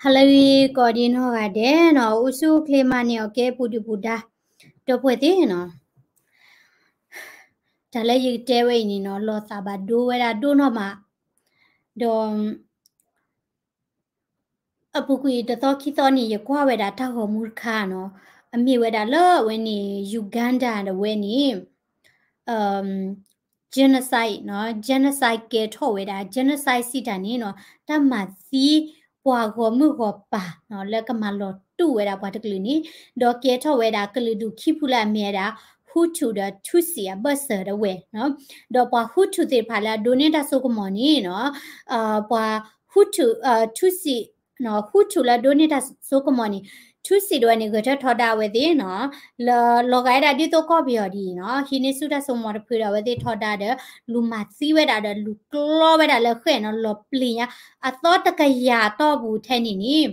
ဟါလၢအဂ့ၤ ကိးဒံနီၢ်ဂၤဒဲးနီၤ, အိၣ်ဆူၣ်အိၣ်ချ့မးန့ၣ် အီၣ်ကဲပူၤဒုၣ်ပူၤဒါ ဒီပုၢ်ဝဲၢ်သ့ၣ်နီၤ. တၢ်လၢယကတဲဝဲအံၤန့ၣ်နီၤ လီၤသးဘၣ်ဒိဝဲဒၣ်ဒိၣ်နီၢ်မး, ဒီး အပူၤကွံာ်တသီခံသီန့ၣ် ယကွၢ်ဝဲဒၣ်တၢ်ဂီၤမူတခါနီၤ, အမ့ၢ်ဝဲဒၣ်လၢအဝဲန့ၣ် Uganda တဝဲန့ၣ် genocide နီၤ, genocide ကဲထီၣ်ဝဲဒၣ်, genocide စံးတၢ်န့ၣ်နီၤ တၢ်မၤသံ ပှၤဂီၢ်မုၢ်ဂီၢ်ပၤနီၤ လၢကမၤလီၤတူာ်ဝဲဒၣ်ပှၤတကလုာ်န့ၣ်, ဒီးကဲထီၣ်ဝဲဒၣ်ကလုာ်ဒူၣ်ခံဖုလၢအမ့ၢ်ဝဲဒၣ် Hutu ဒီး Tutsi အဘၢၣ်စၢၤတဝဲနီၤ, ဒီးပှၤ Hutu သ့ၣ်တဖၣ်လၢအဒိးန့ၢ်တၢ်စိကမီၤန့ၣ်နီၤ, ပှၤ Hutu, Tutsi, Hutu လၢအဒိးန့ၢ်တၢ်စိကမီၤန့ၣ် Tutsi တဝဲန့ၣ် ဂဲၤထၢၣ်ထီဒါအဝဲသ့ၣ်နီၤ, လၢလီၤဂာ်ဝဲဒၣ်ဒ်သိးကီၢ်ပယီၤဒ်အံၤနီၤ, ဟံးန့ၢ်ဆူၣ်တၢ်စိကမီၤတဖုဒီး အဝဲသ့ၣ်ထီဒါဒီး လူၤမၤသံဝဲဒၣ်ဒီး လူၤကျီဝဲဒၣ်လၢဃဲၣ်နီၤ, လီၤပျံၤညါ အသီတကယၤတီၢ်ပူၤထဲန့ၣ်န့ၣ်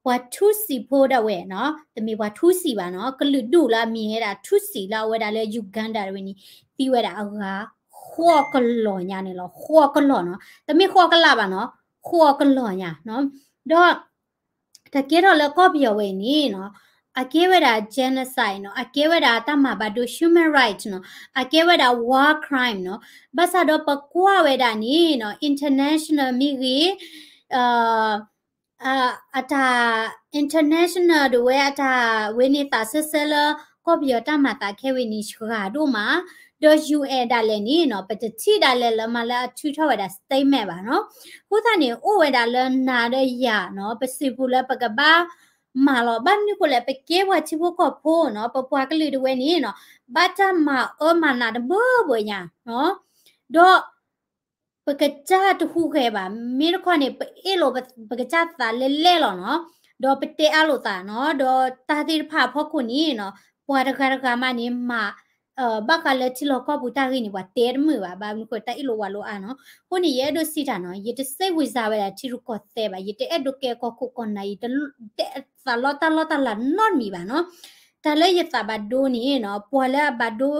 ပှၤ Tutsi ဖိဒၣ်ဝဲနီၤ, တမ့ၢ်ပှၤ Tutsi ဘၣ်နီၤ, ကလုာ်ဒူၣ်လၢအမ့ၢ်ဝဲဒၣ် Tutsi လၢအဝဲဒၣ်လၢ Uganda တဝဲန့ၣ် သံဝဲဒၣ်အဂၤ ဃိးကလီၢ်ညါန့ၣ်လီၤ, ဃိးကလီၢ်နီၤ, တမ့ၢ်ဃိးကလးဘၣ်နီၤ, ဃိးကလီၢ်ညါနီၤ, ဒီး တၢ်ကဲထီၣ်လၢကီၢ်ပယီၤဝဲအံၤန့ၣ်နီၤ, အကဲဝဲဒၣ် genocide နီၤ, အကဲဝဲဒၣ်တၢ်မၤဘၣ်ဒိ human right နီၤ, အကဲဝဲဒၣ် war crime နီၤ, ဘၣ်ဆၣ်ဒီးပကွၢ်ဝဲဒၣ်န့ၣ်နီၤ international မ့ၢ်ဂ့ၤ, အတၢ် international တဝဲအတၢ်ဝဲန့ၣ်သးစဲစဲလၢ ကီၢ်ပယီၤတၢ်မၤသးခဲဝဲန့ၣ် စှၤဒိၣ်မး, ဒီး UN ဒၣ်လဲာ်န့ၣ်နီၤ ပတထံၣ်ဒၣ်လဲာ်လၢမၤလၢအထုးထီၣ်ဝဲဒၣ် statement ဘၣ်နီၤ, အဃိသတးန့ၣ် အိၣ်ဝဲဒၣ်လၢနၤဒီးယၤနီၤ ပစံးပူၤလၢပကဘၣ်မၤလီၤ, ဘၣ်မနုၤဃိလဲၣ် ပကဲပှၤထံဖိကီၢ်ဖိနီၤ, ပပှၤကလုာ်တဝဲန့ၣ်နီၤ ဘၣ်တၢ်မၤအၢမၤနးတဘၢဘၢညါနီၤ, ဒီး ပကစၢ်တဟူးဂဲၤဘၣ်, မ့ၢ်တခီန့ၣ် ပအ့ၣ်လိာ်ပကစၢ်သးလဲလဲလီၤနီၤ, ဒီးပတဲအါလိာ်သးနီၤ, ဒီးတၢ်သ့ၣ်တဖၣ်အဖီခိၣ်န့ၣ်နီၤ ပှၤတဂၤတဂၤမးန့ၣ် မၤ ဘၣ်ဃးလၢထံလီၢ်ကီၢ်ပူၤတၢ်ဂ့ၢ်န့ၣ် ပှၤတဲတမုာ်ဘၣ်, ဘၣ်မနုၤဃိတၢ်အ့ၣ်လိာ်ဝးလိာ်အါနီၤ, အဃိန့ၣ် ယအဲၣ်ဒိးစံးတၢ်နီၤ, ယတစိတ်ဝင်စားဝဲဒၣ်ထံရူၢ်ကီၢ်သဲးဘၣ်, ယတအဲၣ်ဒိးကဲကီၢ်ခိၣ်ကီၢ်နၢ်, ယတအဲၣ်သးလီတၢ်လီတၢ်လၤနီတမံၤဘၣ်နီၤ, တၢ်လၢယသးဘၣ်ဒိန့ၣ်နီၤ ပှၤလၢအဘၣ်ဒိ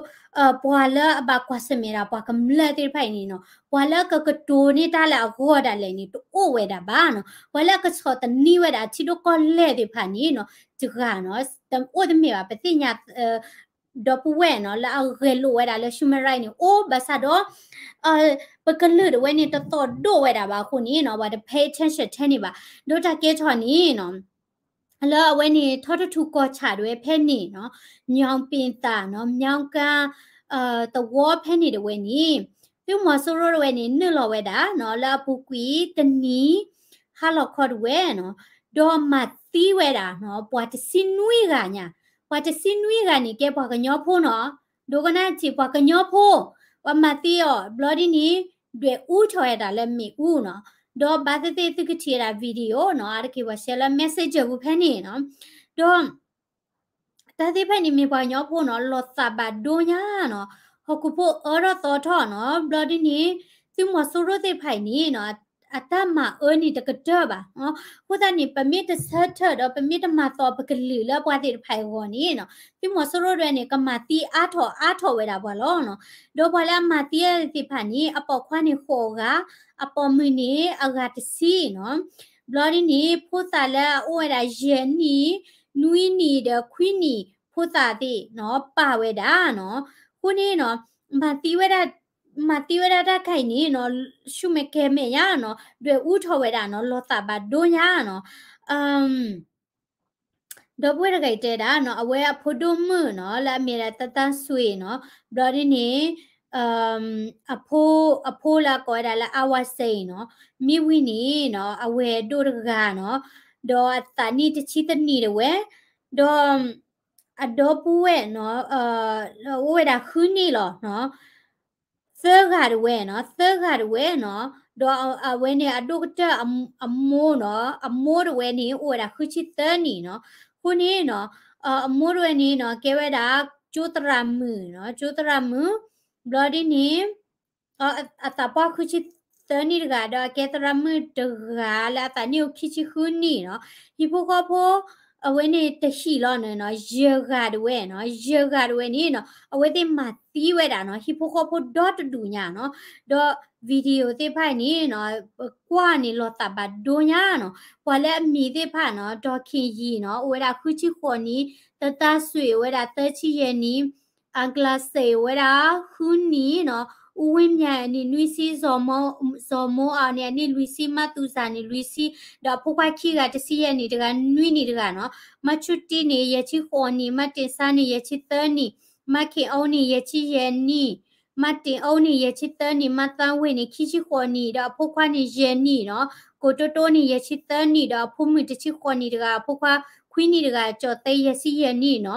ပှၤလၢအဘၣ်ကွၢ်ဆၢၣ်မဲာ်ဒၣ်ပှၤကမျၢၢ်သ့ၣ်တဖၣ်အံၤန့ၣ်နီၤ, ပှၤလၢအကကတိၤန့ၢ်တၢ်လၢအဂီၢ်ဒၣ်လဲာ်န့ၣ် တအိၣ်ဝဲဒၣ်ဘၣ်နီၤ, ပှၤလၢအကဆီၣ်သနံးဝဲဒၣ်ထံဒိၣ်ကီၢ်လဲၢ်သ့ၣ်တဖၣ်န့ၣ်နီၤ တဂၤနီၤ, အိၣ်တမ့ၢ်ဘၣ်, ပသ့ၣ်ညါ ဒီပုၢ်ဝဲၢ်နီၤ လၢအဂဲၤလိာ်ဝဲဒၣ်လၢ human right န့ၣ် အိၣ်ဘၣ်ဆၣ်ဒီး ပကလုာ်တဝဲန့ၣ် တသီၣ်ဒိၣ်ဝဲဒၣ်ဘၣ်အဃိန့ၣ်နီၤ ပှၤတ pay attention ထဲန့ၣ်ဘၣ်, ဒီးတၢ်ကဲထီၣ်န့ၣ်နီၤ လၢအဝဲန့ၣ် ထီတထူၣ်ကီၢ်ဆၣ်တဝဲဖဲန့ၣ်နီၤ, ညောင်ပင်သာနီၤ, မြောင်းကန်း သဝီဖဲန့ၣ်တဝဲန့ၣ် သုးမီၤစိရိၤတဝဲန့ၣ် နုာ်လီၤဝဲဒၣ်နီၤ လၢအပူၤကွံာ်တနံၤ ဟါလီၤခီတဝဲနီၤ, ဒီးမၤသံဝဲဒၣ်နီၤ ပှၤတဆံနွံဂၤညါ, ပှၤတဆံနွံဂၤန့ၣ် ကဲပှၤကညီဖိနီၤ, ဒိကနၣ်ထံၣ် ပှၤကညီဖိ, ပှၤမၤသံအီၤဘျီဒ်န့ၣ် ဒွဲၣ်အူထီၣ်ဝဲဒၣ်လၢမ့ၣ်အူနီၤ, ဒီးဘၣ်သ့ၣ်သ့ၣ်သုကထံၣ်ဝဲဒၣ် video နီၤ, အါတက့ၢ်ပှၤ share လၢ messenger ပူၤဖဲန့ၣ်နီၤ, ဒီး တၢ်သ့ၣ်တဖၣ်န့ၣ်မ့ၢ်ပှၤကညီဖိနီၤ လီၤသးဘၣ်ဒိညါနီၤ, ဟီၣ်ခိၣ်ဖိအၢထီၣ်သီထီၣ်နီၤ, ဘျီဒ်န့ၣ် သုးမီၤစိရိၤသ့ၣ်တဖၣ်အံၤန့ၣ်နီၤ အတၢ်မၤအၢန့ၣ်တကတၢၢ်ဘၣ်နီၤ, အဃိသတးန့ၣ် ပမ့ၢ်တဆၢထၢၣ်ဒီး ပမ့ၢ်တမၤသီပကလုာ်လၢပှၤသ့ၣ်တဖၣ်အဂီၢ်န့ၣ်နီၤ သုးမီၤစိရိၤတဝဲန့ၣ် ကမၤသံအါထီၣ်အါထီၣ်ဝဲဒၣ်ပှၤလီၤနီၤ, ဒီးပှၤလၢအမၤသံသ့ၣ်တဖၣ်န့ၣ် အပိာ်ခွါန့ၣ်ဃိးဂၤ, အပိာ်မုၣ်န့ၣ်အဂၤတဆံနီၤ, ဘျီဒ်န့ၣ် ဖိသၣ်လၢအအိၣ်ဝဲဒၣ်ယဲၢ်နံၣ်, နွံနံၣ်ဒီးခွံနံၣ် ဖိသၣ်သ့ၣ်နီၤ ပာ်ဝဲဒၣ်နီၤ, အဃိန့ၣ်နီၤ မၤသံဝဲဒၣ်, မၤသံဝဲဒၣ်တၢ်ခါအံၤန့ၣ်နီၤ ဆူၣ်မဲာ်ကဲၤမဲာ်ညါနီၤ, ဒွဲၣ်အူထီၣ်ဝဲဒၣ်နီၤ လီၤသးဘၣ်ဒိညါနီၤ, ဒီပုၢ်ဝဲၢ်တဂၤအံၤတဲဒၣ်နီၤ အဝဲအဖိဒိၣ်မုၣ်နီၤ လၢအမ့ၢ်ဒၣ်သးသၣ်စွ့နီၤ, ဘျီဒ်န့ၣ် အဖိ, အဖိလၢအကိးဝဲဒၣ်လၢ အါဝါစဲအံၤနီၤ, မ့ၢ်ဝံၤန့ၣ်နီၤ အဝဲဒိၣ်တဂၤနီၤ, ဒီးအသးနံၣ်တဆံတနံၣ်တဝဲ, ဒီး အဒီပုၢ်ဝဲၢ်နီၤ, အိၣ်ဝဲဒၣ်ဃုနံၣ်လီၤနီၤ, သၢဂၤတဝဲနီၤ, သၢဂၤတဝဲနီၤ, ဒီးအဝဲန့ၣ်အဒိၣ်ကတၢၢ်အမိၢ်နီၤ, အမိၢ်တဝဲန့ၣ် အိၣ်ဝဲဒၣ်ဃုဆံသၢနံၣ်နီၤ, အဃိန့ၣ်နီၤ, အမိၢ်တဝဲန့ၣ်နီၤ ကဲဝဲဒၣ် ကၠိသရၣ်မုၣ်နီၤ, ကၠိသရၣ်မုၣ်, ဘျီဒ်န့ၣ် အသးပှၢ်ဃုဆံသၢနံၣ်တဂၤ ဒီးအကဲသရၣ်မုၣ်တဂၤလၢအသးနံၣ်အိၣ်ခံဆံဃုနံၣ်နီၤ, ဟံၣ်ဖိဃီဖိ အဝဲန့ၣ်တဟံၣ်လီၤန့ၣ်နီၤ, ယဲၢ်ဂၤတဝဲနီၤ, ယဲၢ်ဂၤတဝဲန့ၣ်နီၤ အဝဲသ့ၣ်မၤသံဝဲဒၣ်နီၤ, ဟံၣ်ဖိဃီဖိဒီတဒူၣ်ညါနီၤ, ဒီး video သ့ၣ်တဖၣ်အံၤန့ၣ်နီၤ ကွၢ်န့ၣ်လီၤသးဘၣ်ဒိညါနီၤ. ပှၤလၢအမံၤသ့ၣ်တဖၣ်နီၤ ဒေါ်ခင်ရီနီၤ အိၣ်ဝဲဒၣ်ဃုဆံဃိးနံၣ်, သဒါဆွေ အိၣ်ဝဲဒၣ်သၢဆံယဲၢ်နံၣ်, အကလၤစ့ အိၣ်ဝဲဒၣ်ဃုနံၣ်နီၤ, ဦးဝင်းမြတ် အနံၣ်နွံဆံ, ဇော်မိုးအောင်န့ၣ် အနံၣ်လွံၢ်ဆံ, မသူဇာ န့ၣ် လွံၢ်ဆံ, ဒီးအဖိခွါခံဂၤ တဆံယဲၢ်နံၣ်တဂၤ, နွံနံၣ်တဂၤနီၤ. မဆူတံန့ၣ် ယဲၢ်ဆံဃိးနံၣ်, မတင်ဆါန့ၣ် ယဲၢ်ဆံသၢနံၣ်, မခင်အောင်န့ၣ် ယဲၢ်ဆံယဲၢ်နံၣ်, မတင်အောင်န့ၣ် ယဲၢ်ဆံသၢနံၣ်, မသန်းဝေန့ၣ် ခံဆံဃိးနံၣ်, ဒီးအဖိခွါန့ၣ် ယဲၢ်နံၣ်နီၤ. ကိတိတိန့ၣ် ယဲၢ်ဆံသၢနံၣ်, ဒီးအဖိမုၣ်တဆံဃိးနံၣ်တဂၤ, အဖိခွါခွံနံၣ်တဂၤ, ကၠီၤသဲ ယဲၢ်ဆံယဲၢ်နံၣ်နီၤ.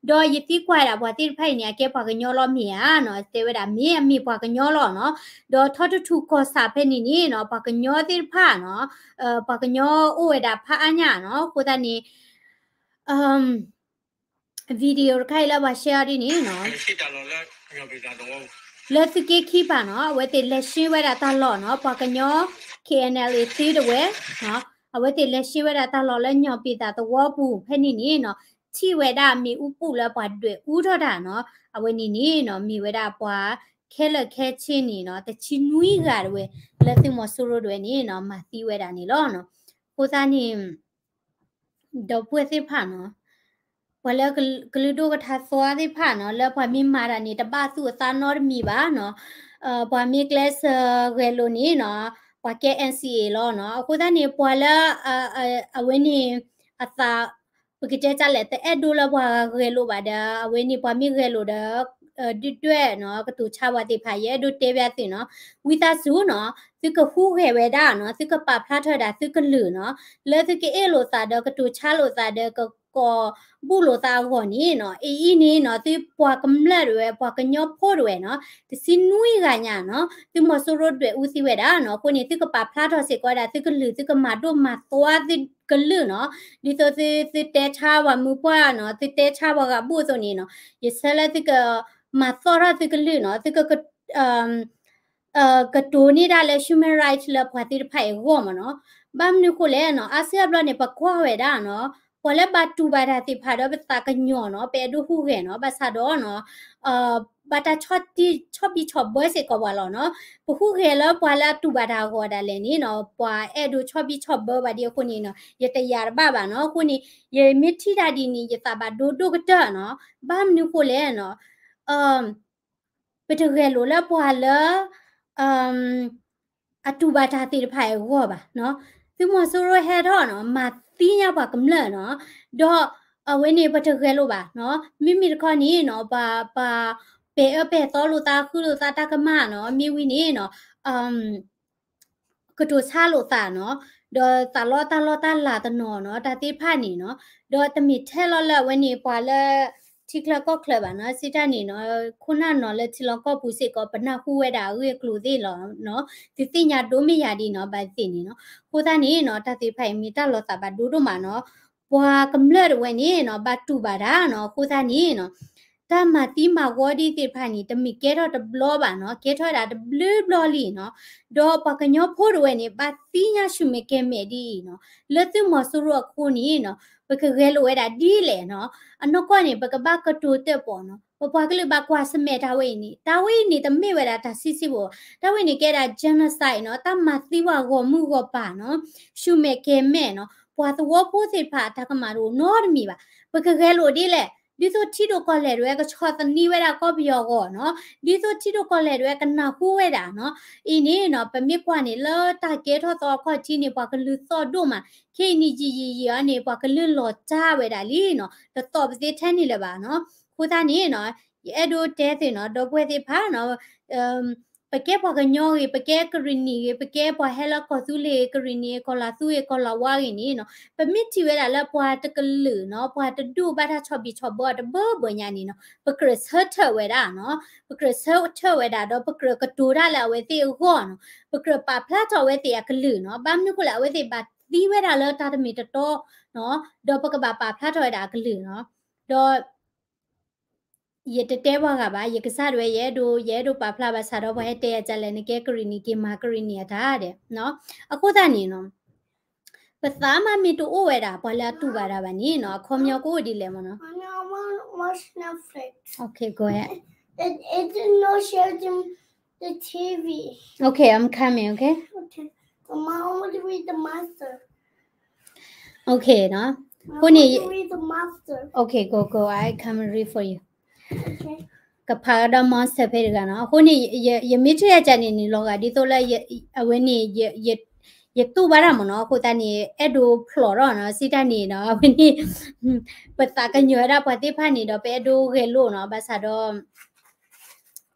ဒီးယသံကွၢ်ဒၣ်ပှၤသ့ၣ်တဖၣ်အံၤန့ၣ် အကဲပှၤကညီလီၤမ့ၢ်ဧါနီၤ, တဲဝဲဒၣ်မ့ၢ်, အမ့ၢ်ပှၤကညီလီၤနီၤ. ဒီးထီထူထူကီၢ်ဆၣ်ဖဲန့ၣ်န့ၣ်နီၤ ပှၤကညီသ့ၣ်တဖၣ်နီၤ, ပှၤကညီအိၣ်ဝဲဒၣ်ဖးအါညါနီၤ. အဃိသတးန့ၣ် video တခါအံၤလၢပှၤ share ဒ်န့ၣ်နီၤ, လၢသုးက့ခံပၤနီၤ အဝဲသ့ၣ်လဲၤရှင်းဝဲဒၣ်တၢ်လီၢ်နီၤ, ပှၤကညီ KNLA သ့တဝဲ, အဝဲသ့ၣ်လဲၤရှင်းဝဲဒၣ်တၢ်လီၢ်လၢညီၣ်ပ့ၤသးသဝီပူၤဖဲန့ၣ်န့ၣ်နီၤ, ထံၣ်ဝဲဒၣ်မ့ၣ်အူပူၤလၢပှၤဒွဲၣ်အူထီၣ်တၢ်နီၤ, အဝဲန့ၣ်န့ၣ်နီၤ မ့ၢ်ဝဲဒၣ်ပှၤခဲလၢာ်ခဲဆ့န့ၣ်နီၤ တဆံနွံဂၤတဝဲ လၢသုးမီၤစိရိၤဒွဲၣ်န့ၣ်နီၤ မၤသံဝဲဒၣ်န့ၣ်လီၤ. အဃိသတးန့ၣ် ဒီပုၢ်ဝဲၢ်သ့ၣ်တဖၣ်နီၤ, ပှၤလၢကလုာ်ဒိၣ်ကထါသွါသ့ၣ်တဖၣ်နီၤ လၢပှၤမ့ၢ်မၤတၢ်န့ၣ် တဘၣ်သူၣ်အသးနီတမံၤဘၣ်နီၤ, ပှၤမ့ၢ်ကျဲးစၢးဂဲၤလိာ်န့ၣ်နီၤ ပှၤကဲ NCA လီၤနီၤ. အဃိသတးန့ၣ် ပှၤလၢ အဝဲန့ၣ် အသး ပကတဲဒ်လဲၣ် တအဲၣ်ဒိးလၢပှၤဂဲၤလိာ်ဘၣ်ဒီး အဝဲန့ၣ်ပှၤမ့ၢ်ဂဲၤလိာ်ဒီး ဒုၣ်ဒွဲၣ်နီၤ ကတိၤဆါပှၤသ့ၣ်တဖၣ် ယအဲၣ်ဒိးတဲဘၣ်သုနီၤ, ဝံသးစူၤနီၤ သုကဟူးဂဲၤဝဲဒၣ်နီၤ သုကပာ်ဖျါထီၣ်ဝဲဒၣ်သုကလုာ်နီၤ, လၢသုကအဲၣ်လိာ်သးဒီးကတိၤဆါလိာ်သးဒီးကကိးဘူၣ်လိာ်သးအဂီၢ်န့ၣ်နီၤ, အအံၤန့ၣ်နီၤ သုပှၤကမျၢၢ်တဝဲ ပှၤကညီဖိတဝဲနီၤ တဆံနွံဂၤညါနီၤ သုးမီၤစိရိၤဒွဲၣ်အူသံဝဲဒၣ်နီၤ. အဃိန့ၣ် သုကပာ်ဖျါထီၣ်စ့ၢ်ကီးဝဲဒၣ်သုကလုာ် သုကမၤဒိၣ်မၤသွါသုကလုာ်နီၤ, ဒ်သိးသု သုတဲဆါပှၤမုၢ်ပှၢ်နီၤ သုတဲဆါပှၤဂၤဘူၣ်အသိးန့ၣ်နီၤ, ယဆၢလၢသုကမၤသီၣ်ထီၣ်သုကလုာ်နီၤ, သုက ကတိၤန့ၢ်ဒၣ်လၢ human right လၢပှၤသ့ၣ်တဖၣ်အံၤအဂီၢ်မ့ၢ်နီၤ. ဘၣ်မနုၤဃိလဲၣ်နီၤ အါစုအါဘျီန့ၣ် ပကွၢ်ဝဲဒၣ်နီၤ ပှၤလၢဘၣ်တူၢ်ဘၣ်တၢ်သ့ၣ်တဖၣ်ဒီးပသးကညီၤနီၤ ပအဲၣ်ဒိးဟူးဂဲၤနီၤ ဘၣ်ဆၣ်ဒီးနီၤ ဘၣ်တၢ်ဆီၣ်တံၢ်ဆီၣ်ဘံၣ်ဆီၣ်ဘၢစ့ၢ်ကီးပှၤလီၤနီၤ. ပဟူးဂဲၤလၢပှၤလၢအတူၢ်ဘၣ်တၢ်အဂီၢ်ဒၣ်လဲာ်န့ၣ်နီၤ ပှၤအဲၣ်ဒိးဆီၣ်ဘံၣ်ဆီၣ်ဘၢဘၣ်ဒ်အဃိန့ၣ်နီၤ ယတယာ်တဘၣ်ဘၣ်နီၤ. အဃိန့ၣ် ယမ့ၢ်ထံၣ်တၢ်ဒ်န့ၣ် ယသးဘၣ်ဒိဒိၣ်ကတၢၢ်နီၤ. ဘၣ်မနုၤဃိလဲၣ်နီၤ ပတဂဲၤလိာ်လၢပှၤလၢ အတူၢ်ဘၣ်တၢ်သ့ၣ်တဖၣ်အံၤအဂီၢ်ဘၣ်နီၤ. သုးမီၤစိရိၤဟဲထီၣ်နီၤ မၤသံညါပှၤကမျၢၢ်နီၤ. ဒီးအဝဲန့ၣ်ပတဂဲၤလိာ်ဘၣ်နီၤ. မ့မ့ၢ်တခီန့ၣ်နီၤ ပှၤ ပှၤပဲာ်အၢပဲာ်သီလိာ်သး ဃုလိာ်သးတၢ်ကမၣ်နီၤ မ့ၢ်ဝံၤန့ၣ်နီၤ ကတိၤဆါလိာ်သးနီၤ, ဒီးသးလီတၢ်လီတၢ်လၤတနီၤနီၤ တၢ်သ့ၣ်တဖၣ်န့ၣ်နီၤ, ဒီးတမ့ၢ်ထဲလီၤလၢအဝဲန့ၣ် ပှၤလၢ ထံချၢကီၢ်ချၢဘၣ်နီၤ, စံးတၢ်န့ၣ်နီၤ ခိၣ်နၢ်နီၤလၢထံလီၢ်ကီၢ်ပူၤစ့ၢ်ကီး ပနၢ်ဟူဝဲဒၣ်အဂ့ၢ်အကျိၤသ့ၣ်လီၤနီၤ, သုသ့ၣ်ညါဒိၣ်မ့ၢ်ယၤဒ်နီၤ ဘၣ်သ့ၣ်န့ၣ်နီၤ, အဃိသတးန့ၣ်နီၤ တၢ်သ့ၣ်တဖၣ်အံၤမ့ၢ်တၢ်လီၤသးဘၣ်ဒိဒိၣ်မးနီၤ, ပှၤကမျၢၢ်တဝဲန့ၣ်နီၤ ဘၣ်တူၢ်ဘၣ်တၢ်နီၤ, အဃိသတးန့ၣ်နီၤ တၢ်မၤသံမၤဝီဒ်သ့ၣ်တဖၣ်န့ၣ် တမ့ၢ်ကဲထီၣ်တဘျီဘၣ်နီၤ, ကဲထီၣ်ဝဲဒၣ်တဘျုးဘျီလံနီၤ, ဒီးပှၤကညီဖိတဝဲန့ၣ် ဘၣ်သံညါဆူၣ်မဲာ်ကဲၤမဲာ်ဒ်အံၤနီၤ, လၢသုးမီၤစိရိၤအဃိန့ၣ်နီၤ ပကဂဲၤလိာ်ဝဲဒၣ်ဒ်လဲၣ်နီၤ, အနီၢ်ကီၢ်န့ၣ် ပကဘၣ်ကတိၤတၢၣ်ပီၣ်နီၤ, ပပှၤကလုာ်ဘၣ်ကွၢ်ဆၢၣ်မဲာ်တၢ်ဝဲအံၤန့ၣ်, တၢ်ဝဲအံၤန့ၣ် တမ့ၢ်ဝဲဒၣ်တၢ်ဆံးဆံးဖိ, တၢ်ဝဲန့ၣ်ကဲဒၣ် genocide နီၤ, တၢ်မၤသံပှၤဂီၢ်မုၢ်ဂီၢ်ပၤနီၤ, ဆူၣ်မဲာ်ကဲၤမဲာ်နီၤ, ပှၤသဝီဖိသ့ၣ်တဖၣ်အတၢ်ကမၣ်တအိၣ်နီတမံၤဘၣ်, ပကဂဲၤလိာ်ဒ်လဲၣ်, ဒ်သိးထံဒိၣ်ကီၢ်လဲၢ်တဝဲကဆီၣ်သနံးဝဲဒၣ်ကီၢ်ပယီၤအဂီၢ်နီၤ, ဒ်သိးထံဒိၣ်ကီၢ်လဲၢ်တဝဲကနၢ်ဟူဝဲဒၣ်နီၤ, အံၤန့ၣ်နီၤ ပမ့ၢ်ကွၢ်န့ၣ်လၢတၢ်ကဲထီၣ်သီအခီၣ်ထံးန့ၣ် ပှၤကလုာ်သီၣ်ဒိၣ်မး, ခဲအံၤန့ၣ်ယံာ်ယံာ်ယံာ်အီၤန့ၣ် ပှၤကလုာ်လီၤတၢ်ဝဲဒၣ်လံနီၤ, တသီၣ်ပသ့ထဲန့ၣ်လၢၤဘၣ်နီၤ, အဃိသတးန့ၣ်နီၤ ယအဲၣ်ဒိးတဲသ့ၣ်နီၤ ဒီပုၢ်ဝဲၢ်သ့ၣ်တဖၣ်နီၤ ပကဲပှၤကညီဂ့ၤ, ပကဲကရံၣ်နံၣ်ဂ့ၤ, ပကဲပှၤဟဲလၢကီၢ်သူလ့ၤ ကရံၣ်နံၣ် ကီၢ်လၤသူဂ့ၤ ကီၢ်လၤဝါဂ့ၤန့ၣ်နီၤ, ပမ့ၢ်ထံၣ်ဝဲဒၣ်လၢပှၤတကလုာ်နီၤ ပှၤတဒူၣ်ဘၣ်တၢ်ဆီၣ်ဘံၣ်ဆီၣ်ဘၢအီၤတဘၢဘၢညါန့ၣ်နီၤ ပကြၢးဆၢထၢၣ်ဝဲဒၣ်နီၤ, ပကြၢးဆၢထၢၣ်ဝဲဒၣ်ဒီး ပကြၢးကတိၤတၢ်လၢအဝဲသ့ၣ်အဂီၢ်နီၤ, ပကြၢးပာ်ဖျါထီၣ်အဝဲသ့ၣ်အကလုာ်နီၤ, ဘၣ်မနုၤဃိလဲၣ် အဝဲသ့ၣ်ဘၣ်သံဝဲဒၣ်လၢတၢ်တမ့ၢ်တတီနီၤ, ဒီးပကဘၣ်ပာ်ဖျါထီၣ်ဝဲဒၣ်အကလုာ်နီၤ, ဒီး ယတတဲပှၤဂၤဘၣ်, ယကစၢ်ဒၣ်ဝဲ ယအဲၣ်ဒိး ယအဲၣ်ဒိးပာ်ဖျါဘၣ်ဆၣ်ဒီး ပှၤဟဲတဲယၤဒ်လဲၣ် နကဲကရံၣ်နံၣ်က့ၤ မၤကရံၣ်နံၣ်အတၢ်ဒဲးနီၤ, အဃိသတးန့ၣ်နီၤ ပသးမၤမ့ၢ်တအိၣ်ဝဲဒၣ် ပှၤလၢအတူၢ်ဘၣ်တၢ်ဘၣ်န့ၣ်နီၤ အခီပညီကအိၣ်ဒ်လဲၣ်မ့ၢ်နီၤ, အဃိသတးန့ၣ်နီၤ the T V. Okay, I'm coming, okay? Okay. But Mom, I want to read the monster. Okay နီၤ. အဃိန့ၣ် I want to read the monster. Okay, go, go. I come and read for you. Okay. ကဖးကဒီး monster ဖဲတဂၤနီၤ. အဃိန့ၣ် ယမ့ၢ်ထံၣ်အကၢန့ၣ်န့ၣ် လီၤဂာ်ဒ်သိးလၢ အဝဲန့ၣ် ယတူၢ်ဘၣ်တၢ်မ့ၢ်နီၤ. အဃိသတးန့ၣ် အဲၣ်ဒိးဖျိးထီၣ်နီၤ စံးတၢ်န့ၣ်နီၤ. အဝဲန့ၣ် ပသးကညီၤဝဲဒၣ်ပှၤသ့ၣ်တဖၣ်န့ၣ်ဒီး ပအဲၣ်ဒိးဂဲၤလိာ်နီၤ. ဘၣ်ဆၣ်ဒီး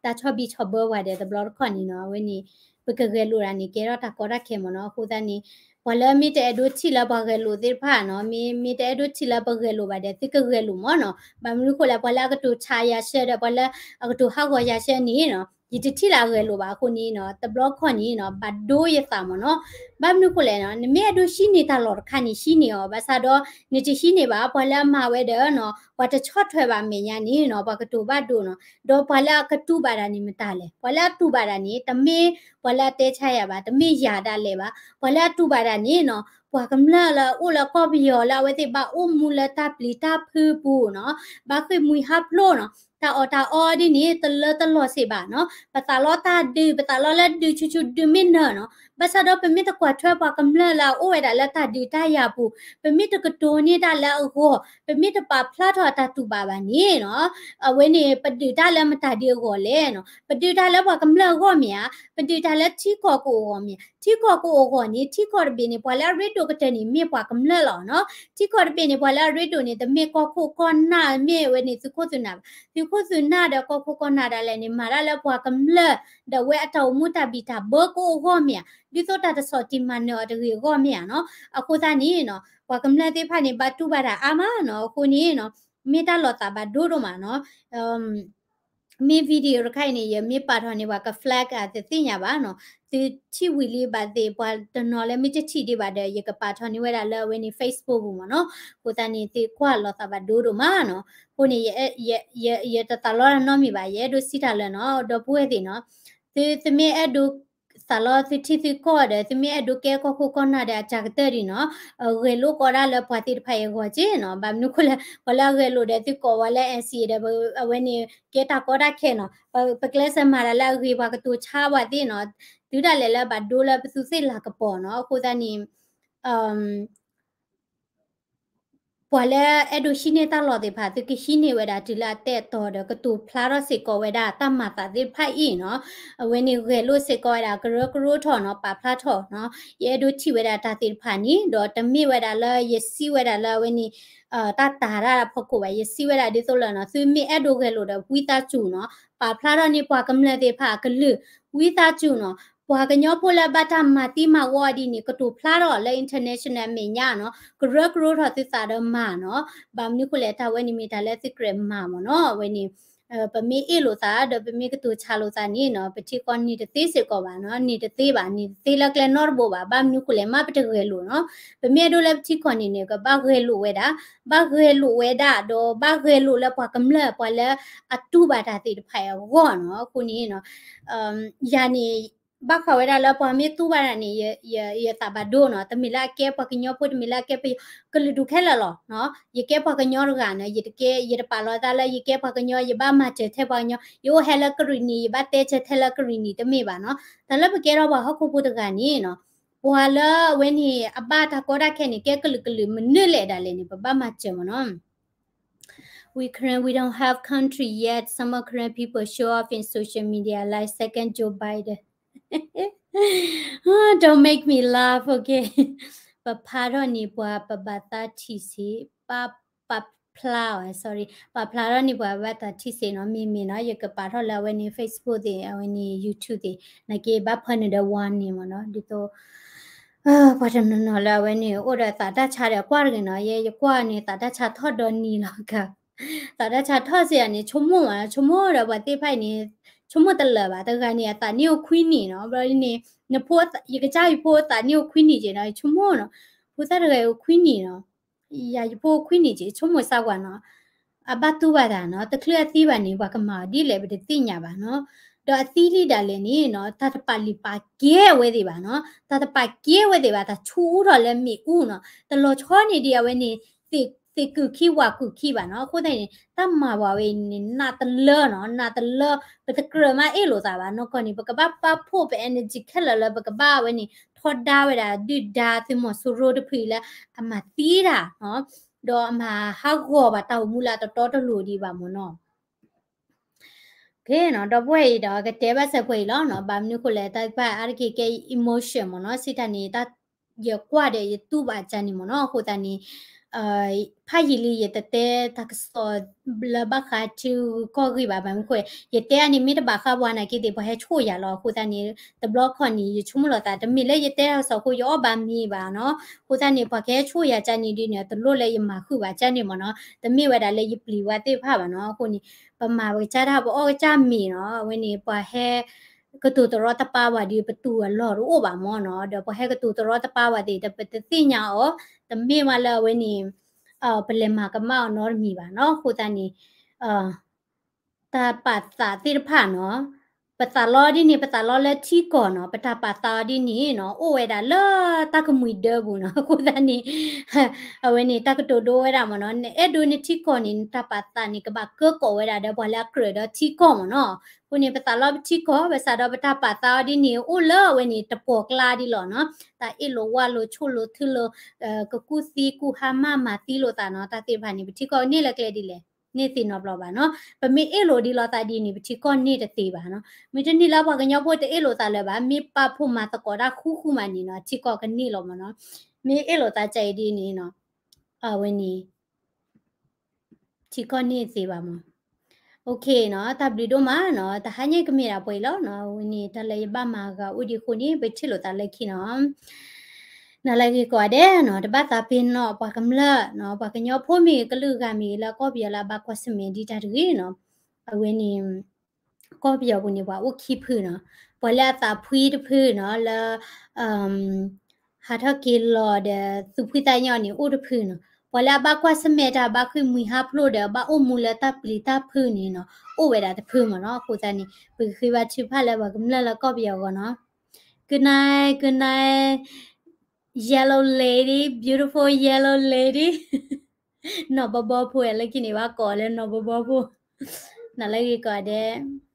တၢ်ဆီၣ်ဘံၣ်ဆီၣ်ဘၢပှၤဒီးတဘျီတခီၣ်န့ၣ်နီၤ အဝဲန့ၣ် ပကဂဲၤလိာ်ဒၣ်န့ၣ် ကဲထီၣ်တၢ်ကီတၢ်ခဲမ့ၢ်နီၤ. အဃိသတးန့ၣ် ပှၤလၢမ့ၢ်တအဲၣ်ဒိးထံၣ်လၢပှၤဂဲၤလိာ်သ့ၣ်တဖၣ်နီၤ မ့ၢ် မ့ၢ်တအဲၣ်ဒိးထံၣ်လၢပဂဲၤလိာ်ဘၣ်ဒီး သုကဂဲၤလိာ်မ့ၢ်နီၤ. ဘၣ်မနုၤဃိလဲၣ် ပှၤလၢအကတိၤဆါယၤဆၢဒီး ပှၤလၢအကတိၤဟးဂီၤယၤဆၢန့ၣ်နီၤ ယတထံၣ်လၢအဂဲၤလိာ်ဘၣ်. အဃိန့ၣ်နီၤ တဘျီတခီၣ်န့ၣ်နီၤ ဘၣ်ဒိယသးမ့ၢ်နီၤ. ဘၣ်မနုၤဃိလဲၣ်နီၤ နမ့ၢ်အဲၣ်ဒိးဟံးန့ၢ်တၢ်လီၢ်တခါန့ၣ် ဟံးန့ၢ်အီၤ. ဘၣ်ဆၣ်ဒီး နတဟံးန့ၢ်ဘၣ် ပှၤလၢအမၤဝဲဒီးနီၤ ပှၤတဆီၣ်ထွဲဘၣ်အမဲာ်ညါန့ၣ်နီၤ ပှၤကတိၤဘၣ်ဒိနီၤ. ဒီးပှၤလၢအကတူၢ်ဘၣ်တၢ်န့ၣ်မတၤလဲၣ်. ပှၤလၢအတူၢ်ဘၣ်တၢ်န့ၣ် တမ့ၢ်ပှၤလၢအတဲဆါယၤဘၣ်, တမ့ၢ်ယၤဒၣ်လဲာ်ဘၣ်. ပှၤလၢအတူၢ်ဘၣ်တၢ်န့ၣ်နီၤ ပှၤကမျၢၢ်လၢအအိၣ်လၢကီၢ်ပယီၤ လၢအဝဲသ့ၣ်ဘၣ်အိၣ်မူလၢတၢ်ပျံၤတၢ်ဖုးပူၤနီၤ, ဘၣ်ဃ့ၢ်မှံဟးဖျိးနီၤ, တၢ်အီၣ်တၢ်အီဒ်န့ၣ် တလၢတလီၢ်စ့ၢ်ဘၣ်နီၤ. ပသးလီတၢ်ဒုး, ပသးလီလၢဒုးဆူၣ်ဆူၣ်ဒုးမ့ၢ်နၢၤနီၤ. ဘၣ်ဆၣ်ဒီး ပမ့ၢ်တကွၢ်ထွဲပှၤကမျၢၢ်လၢအအိၣ်ဝဲဒၣ်လၢတၢ်ဒုးတၢ်ယၤပူၤ, ပမ့ၢ်တကတိၤန့ၢ်တၢ်လၢအဂီၢ်, ပမ့ၢ်တပာ်ဖျါထီၣ်အတၢ်တူၢ်ဘၣ်ဘၣ်န့ၣ်နီၤ, အဝဲန့ၣ် ပဒုးတၢ်လၢမတၤဒ်အဂီၢ်လဲၣ်နီၤ. ပဒုးတၢ်လၢပှၤကမျၢၢ်အဂီၢ်မ့ၢ်ဧါ, ပဒုးတၢ်လၢထံကီၢ်ကအိၣ်အဂီၢ်မ့ၢ်ဧါ. ထံကီၢ်ကအိၣ်အဂီၢ်န့ၣ် ထံကီၢ်တဘ့ၣ်န့ၣ် ပှၤလၢအရ့ဒိၣ်ကတၢၢ်န့ၣ် မ့ၢ်ပှၤကမျၢၢ်လီၤနီၤ. ထံကီၢ်တဘ့ၣ်န့ၣ် ပှၤလၢအရ့ဒိၣ်န့ၣ် တမ့ၢ်ကီၢ်ခိၣ်ကီၢ်နၢ် မ့ၢ်အဝဲန့ၣ်သုးခိၣ်သုးနၢ်ဘၣ်. သုးခိၣ်သုးနၢ်ဒီးကီၢ်ခိၣ်ကီၢ်နၢ်ဒၣ်လဲာ်န့ၣ် မၤတၢ်လၢပှၤကမျၢၢ် ဒီးအဝဲအတၢ်အိၣ်မူတၢ်ဘံၣ်တၢ်ဘၢကအိၣ်အဂီၢ်မ့ၢ်ဧါ, ဒ်သိးတၢ်တဆီၣ်တံၢ်မၤနၢၤအီၤတဂ့ၤအဂီၢ်မ့ၢ်ဧါနီၤ. အဃိသတးန့ၣ်နီၤ ပှၤကမျၢၢ်သ့ၣ်တဖၣ်န့ၣ် ဘၣ်တူၢ်ဘၣ်တၢ်အါမးနီၤ. အဃိန့ၣ်နီၤ မ့ၢ်တၢ်လီၤသးဘၣ်ဒိဒိၣ်မးနီၤ. မ့ၢ် video တခါအံၤန့ၣ် ယမ့ၢ်ပာ်ထီၣ်န့ၢ်ပှၤက flag အတသ့ၣ်ညါဘၣ်နီၤ. သုထံၣ်ဝံၤလံဘၣ်သ့ၣ် ပှၤတနီၤလၢမ့ၢ်တထံၣ်ဒံးဘၣ်ဒီး ယကပာ်ထီၣ်န့ၢ်ဝဲဒၣ်လၢအဝဲန့ၣ် Facebook ပူၤမ့ၢ်နီၤ. အဃိသတးန့ၣ် သုကွၢ်လီၤသးဘၣ်ဒိဒိၣ်မးနီၤ. အဃိန့ၣ် ယတသးလီတၢ်နီတမံၤဘၣ်, ယအဲၣ်ဒိးစံးတၢ်လၢနီၤ ဒီပုၢ်ဝဲၢ်သ့ၣ်နီၤ, သု သုမ့ၢ်အဲၣ်ဒိးသးလီသုထံသုကီၢ်ဒီး သုမ့ၢ်အဲၣ်ဒိးကဲကီၢ်ခိၣ်ကီၢ်နၢ်ဒီးအတၢ်ကတၢၢ်ဒံးနီၤ, ဂဲၤလိာ်ကီးဒၣ်လၢပှၤသ့ၣ်တဖၣ်အံၤအဂီၢ်က့နီၤ. ဘၣ်မနုၤဃိလဲၣ် ပှၤလၢအဂဲၤလိာ်ဒီးသုကိးဝဲလၢ NCA ဒီး အဝဲန့ၣ် ကဲတၢ်ကီတၢ်ခဲနီၤ. ပကျဲးစၢးမၤတၢ်လၢအဂ့ၤ ပှၤကတိၤဆါပှၤသ့ၣ်နီၤ, တုၤဒၣ်လဲာ်လၢဘၣ်ဒိလၢပသူသ့ၣ်လၤကပီၤနီၤ. အဃိသတးန့ၣ် ပှၤလၢအဲၣ်ဒိးဟံးန့ၢ်တၢ်လီၢ်သ့ၣ်တဖၣ် သုကဟံးန့ၢ်ဝဲဒၣ်တုၤလၢအတဲာ်အတီၤဒီး ကတိၤဖျါထီၣ်စ့ၢ်ကီးဝဲဒၣ်တၢ်မၤသးသ့ၣ်တဖၣ်အံၤနီၤ. အဝဲန့ၣ်ဂဲၤလိာ်စ့ၢ်ကီးဝဲဒၣ် ကရၢကရိထီၣ်နီၤ, ပာ်ဖျါထီၣ်နီၤ. ယအဲၣ်ဒိးထံၣ်ဝဲဒၣ်တၢ်သ့ၣ်တဖၣ်န့ၣ် ဒီးတမ့ၢ်ဝဲဒၣ်လၢယစံးဝဲဒၣ်လၢအဝဲန့ၣ် တၢ်တာ်တၢ်ဖီခိၣ်ဘၣ်. ယစံးဝဲဒၣ်ဒ်သိးလၢနီၤ, သုမ့ၢ်အဲၣ်ဒိးဂဲၤလိာ်ဒီး ဝံသးစူၤနီၤ, ပာ်ဖျါထီၣ်န့ၢ်ပှၤကမျၢၢ်သ့ၣ်တဖၣ်အကလုာ်, ဝံသးစူၤနီၤ. ပှၤကညီဖိလၢဘၣ်တၢ်မၤသံမၤဝီဒ်န့ၣ် ကတိၤဖျါထီၣ်လၢ international အမဲာ်ညါနီၤ, ကရၢကရိထီၣ်သုသးဒီးမၤနီၤ. ဘၣ်မနုၤဃိလဲၣ် တၢ်ဝဲန့ၣ်မ့ၢ်တၢ်လၢသုကြၢးမၤမ့ၢ်နီၤ. အဝဲန့ၣ် ပမ့ၢ်အ့ၣ်လိာ်သး ဒီးပမ့ၢ်ကတိၤဆါလိာ်သးန့ၣ်နီၤ, ပထံကီၢ်န့ၢ်တသ့စ့ၢ်ကီးဘၣ်နီၤ, န့ၢ်တသ့ဘၣ်, န့ၢ်တသ့လၢကျဲနီတဘိဘၣ်. ဘၣ်မနုၤဃိလဲၣ် မ့ၢ်ပတဂဲၤလိာ်နီၤ. ပမ့ၢ်အဲၣ်ဒိးလၢပထံကီၢ်န့ၣ်န့ၣ် ကဘၣ်ဂဲၤလိာ်ဝဲဒၣ်, ဘၣ်ဂဲၤလိာ်ဝဲဒၣ် ဒီးဘၣ်ဂဲၤလိာ်လၢပှၤကမျၢၢ် ပှၤလၢအတူၢ်ဘၣ်တၢ်သ့ၣ်တဖၣ်အံၤအဂီၢ်နီၤ. အဃိန့ၣ်နီၤ ယၤန့ၣ် ဘၣ်ဃးဝဲဒၣ်လၢပှၤမ့ၢ်တူၢ်ဘၣ်တၢ်န့ၣ် ယသးဘၣ်ဒိနီၤ. တမ့ၢ်လၢအကဲပှၤကညီဖိ, တမ့ၢ်လၢအကဲပယီၤ, ကလုာ်ဒူၣ်ခဲလၢာ်လီၤ. ယကဲပှၤကညီတဂၤနီၤ, ယတကဲ, ယတပာ်လီၤသးလၢယကဲပှၤကညီ, ယဘၣ်မၤစၢၤထဲပှၤကညီ, ယအိၣ်ဟဲလၢကရံၣ်နံၤ ယဘၣ်တဲစၢၤထဲလၢကရံၣ်နံၤ တမ့ၢ်ဘၣ်နီၤ. တၢ်လၢပကဲထီၣ်ပှၤဟီၣ်ခိၣ်ဖိတဂၤန့ၣ်နီၤ, ပှၤလၢအဝဲန့ၣ် အဘၣ်တၢ်ကီတၢ်ခဲန့ၣ် ကဲကလုာ်ကလုာ်မနုၤလဲၣ်ဒၣ်လဲာ်န့ၣ် ပဘၣ်မၤစၢၤမ့ၢ်နီၤ. We Karen, we don't have country yet. Some of Karen people show off in social media like second Joe Biden. Don't make me laugh, okay? ပဖျါထီၣ်န့ၢ်ပှၤ ပဘၣ်သးထံၣ်စ့ၢ်, ပ, ပဖျါအီၤ, sorry, ပဖျါထီၣ်န့ၢ်ပှၤဘၣ်သးထံၣ်စ့ၢ်နီၤ. မ့မ့ၢ်နီၤ ယကပာ်ထီၣ်လၢအဝဲန့ၣ် Facebook သ့ၣ်, အဝဲန့ၣ် YouTube သ့ၣ်, နာ်က့ဘၣ်ဖၢနုာ်ဒီး warning မ့ၢ်နီၤ. ဒ်သိး ပှၤတနီၤနီၤလၢအဝဲန့ၣ် အိၣ်ဒီးသးတၢ်ဆါဒီးကွၢ်တဂ့ၤနီၤ. ယဲယကွၢ်န့ၣ် သးတၢ်ဆါထီၣ်ဒီနံၤလီၤက, သးတၢ်ဆါထီၣ်စ့ၢ်ဧါန့ၣ် ဆိကမိၣ်မး, ဆိကမိၣ်ဒီးပှၤသ့ၣ်တဖၣ်အံၤန့ၣ် ဆိကမိၣ်တလၢာ်ဘၣ်. တဂၤန့ၣ် အသးနံၣ်အိၣ်ခွံနံၣ်နီၤ, ဘျီန့ၣ် နဖိ, ယကစၢ်ယဖိအသးနံၣ်အိၣ်ခွံနံၣ်က့နီၤ, ယဆိကမိၣ်နီၤ, ဖိသၣ်တဂၤအိၣ်ခွံနံၣ်နီၤ, ယၤယဖိအိၣ်ခွံနံၣ်က့ ဆိကမိၣ်စၢ်ကွၢ်နီၤ. အဘၣ်တူၢ်ဘၣ်တၢ်နီၤ, တချုးအသံဘၣ်န့ၣ် ပှၤကမၤအီၤဒ်လဲၣ် ပတသ့ၣ်ညါဘၣ်နီၤ. ဒီးအသံလံဒၣ်လဲာ်န့ၣ်နီၤ, တၢ်တပာ်လုၢ်ပာ်ကဲဝဲသ့ၣ်ဘၣ်နီၤ, တၢ်တပာ်ကဲဝဲသ့ၣ်ဘၣ်, တၢ်ဆူအူထီၣ်လၢမ့ၣ်အူနီၤ, တလီၤဆီန့ၢ်ဒံးအဝဲန့ၣ် သ့ၣ် သ့ၣ်ကုၢ်ခံဝၣ်ကုၢ်ခံဘၣ်နီၤ. အဃိသတးန့ၣ် တၢ်မၤဝဲအံၤန့ၣ် နးတလၢနီၤ, နးတလၢ, ပတကြၢးမးအ့ၣ်လိာ်သးဘၣ်နီၤ. ကီၢ်န့ၣ် ပကဘၣ်ပာ်ဖှိၣ်ပ energy ခဲလၢာ်လၢပကဘၣ်ဝဲန့ၣ် ထီဒါဝဲဒၣ်ဒုၣ်ဒါသုးမီၤစိရိၤတဖုအံၤလၢအမၤသံတၢ်နီၤ, ဒီးအမၤဟးဂီၤဘၣ်တၢ်အိၣ်မူလၢအတတီတလိၤဒံးဘၣ်မ့ၢ်နီၤ. ကဲနီၤ, ဒီပုၢ်ဝဲၢ်အံၤဒီးကတဲဘၣ်စဲးပှဲၤအံၤလီၤနီၤ. ဘၣ်မနုၤဃိလဲၣ် တၢ်သ့ၣ်တဖၣ်အါတက့ၢ်ကဲ emotion မ့ၢ်နီၤ, စံးတၢ်န့ၣ် တၢ်ယကွၢ်ဒီးယတူၢ်ဘၣ်ကၢ်န့ၣ်မ့ၢ်နီၤ. အဃိသတးန့ၣ် ဖးယံာ်လံယတတဲတၢ်ကစီၣ်လၢဘၣ်ဃးထံဂုၤကီၢ်ဂၤဘၣ်. ဘၣ်မနုၤဃိ ယတဲအန့ၣ်မ့ၢ်တဘၣ်ဃးပှၤနာ်က့သ့ၣ် ပှၤဟဲဆိၣ်ယၤလီၤ. အဃိသတးန့ၣ် တဘျီခီန့ၣ် ယဆိကမိၣ်လီၤသး တမ့ၢ်လၢယတဲတၢ်ကစီၣ်အဃိ ယအီၣ်ဘၣ်မ့ၤဘၣ်နီၤ. အဃိသတးန့ၣ် ပှၤကဟဲဆိၣ်ယၤကၢ်န့ၣ်ဒ်န့ၣ် တလိၣ်လၢယမၤဃုာ်ဘၣ်ကၢ်န့ၣ်မ့ၢ်နီၤ. တမ့ၢ်ဝဲဒၣ်လၢယပျံၤဝဲသ့ၣ်တဖၣ်ဘၣ်နီၤ. အဃိန့ၣ် ပမၤပကစၢ်တၢ် ပအီၣ်ကစၢ်မ့ၤနီၤ. အဝဲန့ၣ် ပှၤဟဲကတိၤတရီတပါပှၤဒီး ပတူၢ်အလီၢ်တအိၣ်ဘၣ်မ့ၢ်နီၤ. ဒီးပှၤဟဲကတိၤတရီတပါပှၤသ့ၣ် ပတသ့ၣ်ညါအီၤ, တမ့ၢ်မးလၢအဝဲန့ၣ် ပလဲၤမၤကမၣ်အီၤနီတမံၤဘၣ်နီၤ. အဃိသတးန့ၣ် တၢ်ပာ်သးသ့ၣ်တဖၣ်နီၤ, ပသးလီဒ်န့ၣ် ပသးလီလၢထံကီၢ်နီၤ, ပတၢ်ပာ်သးအီၤဒ်န့ၣ်နီၤ အိၣ်ဝဲဒၣ်လၢတၢ်ကမှံၤဒၢပူၤနီၤ. အဃိသတးန့ၣ် အဝဲန့ၣ် တၢ်ကတိၤဒိဝဲဒၣ်မ့ၢ်နီၤ, နအဲၣ်ဒိးနထံကီၢ်န့ၣ် နတၢ်ပာ်သးန့ၣ် ကဘၣ်ကၢကီးဝဲဒၣ်ဒီးပှၤလၢအကြၢးဒီးထံကီၢ်မ့ၢ်နီၤ. အဃိန့ၣ် ပသးလီပထံကီၢ် ဘၣ်ဆၣ်ဒီးပတၢ်ပာ်သးအီၤဒ်န့ၣ် အိၣ်လၢအဝဲန့ၣ်တပှီၢ်ကျါဒ်လီၤနီၤ. တၢ်အ့ၣ်လိာ်ဝါလိာ်ဆိၣ်လိာ်ထုလိာ် ကကူၣ်သံကူၣ်ဟါမၢ်မၤသံလိာ်သးနီၤ. တၢ်သ့ၣ်တဖၣ်န့ၣ် ပထံကီၢ်န့ၢ်လၢကျဲဒ်လဲၣ်, န့ၢ်သ့ၣ်နီတဘျီဘၣ်နီၤ. ပမ့ၢ်အ့ၣ်လိာ်ဒ်လိာ်သးဒ်န့ၣ် ပထံကီၢ်န့ၢ်တသ့ဘၣ်နီၤ. မ့ၢ်တန့ၢ်လၢပှၤကညီဖိတအ့ၣ်လိာ်သးလၢၤဘၣ်, မ့ၢ်ပာ်ဖှိၣ်မၤသကိးတၢ်ဃူဃူမးန့ၣ်နီၤ ထံကီၢ်ကန့ၢ်လီၤမ့ၢ်နီၤ. မ့ၢ်အ့ၣ်လိာ်သးကၢ်အံၤဒ်န့ၣ်နီၤ အဝဲန့ၣ် ထံကီၢ်န့ၢ်သ့ဘၣ်မ့ၢ်. အ တၢ်ဘျုးဒိၣ်မးနီၤ, တဟါညါကမ့ၢ်ဒၣ်ပှဲၤအံၤလီၤနီၤ. အဝဲန့ၣ် တၢ်လၢယဘၣ်မၤဂၤအိၣ်ဒံးအဃိန့ၣ် ပထံၣ်လိာ်သးလၢခံနီၤ. နၤလၢဂ့ၤကိးဂၤဒဲးနီၤ, တဘၣ်သးပ့ၤနီၣ်ပှၤကမျၢၢ်နီၤ, ပှၤကညီဖိမ့ၢ်ဂ့ၤ ကလုာ်ဂၤမ့ၢ်ဂ့ၤ လၢကီၢ်ပယီၤလၢအဘၣ်ကွၢ်ဆၢၣ်မဲာ်ဒံးတၢ်တဂ့ၤနီၤ. အဝဲန့ၣ် ကီၢ်ပယီၤပူၤန့ၣ် ပှၤအိၣ်ခံဖုနီၤ, ပှၤလၢအသးဖှံတဖုနီၤ, လၢ ဟးထီၣ်က့ၤလီၤဒီး သူၣ်ဖှံသးညီန့ၣ် အိၣ်တဖုနီၤ. ပှၤလၢအဘၣ်ကွၢ်ဆၢၣ်မဲာ်တၢ် ဘၣ်ဃ့ၢ်မှံဟးဖျိးဒီး ဘၣ်အိၣ်မူလၢတၢ်ပျံၤတၢ်ဖုးန့ၣ်နီၤ, အိၣ်ဝဲဒၣ်တဖုမ့ၢ်နီၤ. အဃိသတးန့ၣ် ပကဃ့ဘါထုကဖၣ်လၢပှၤကမျၢၢ်လၢကီၢ်ပယီၤအဂီၢ်နီၤ. Good night, good night, yellow lady, beautiful yellow lady. နီၢ်ဘီဘီဖိ လၢခံန့ၣ် ဘၣ်ကိးလၢနီၢ်ဘီဘီဖိ. နၤလၢဂ့ၤကိးဂၤဒဲး.